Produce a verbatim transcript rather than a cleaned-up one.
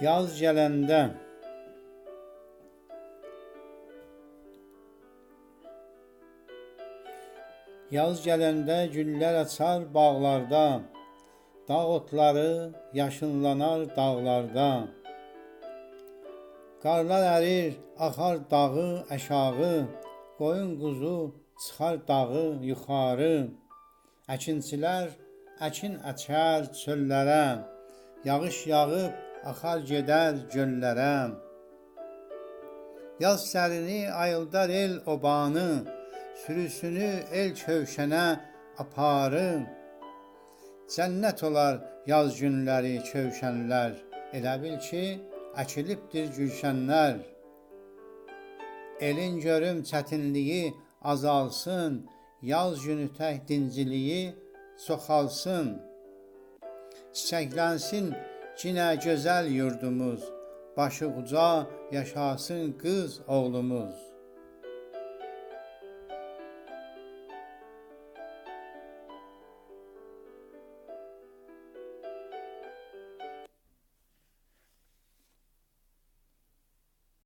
یاز گلنده. یاز گلنده گوللر آچار باغلاردا، داغ اوتلاری یاشیللانار داغلاردا. قارلار اریر، آخار داغی آشاغی، قویون قوزو چیخار داغی یوخاری. اکینچیلر اکین اکر چؤللره، یاغیش یاغیب آخار گئدر گؤللره. یاز سرینی آییلدار ائل اوبانی، سوروسونو ائل کؤوشنه آپاری. جنت اولار یاز گونلری کؤوشنلر، ائله بیل کی، اکیلیبدیر گولشنلر. ائلین گؤروم چتینلیگی آزالسین، یاز گونو تک دینجیلیگی چوخالسین. چیچکلنسین گینه گؤزل یوردوموز، باشی اوجا یاشاسین قیز اوغلوموز.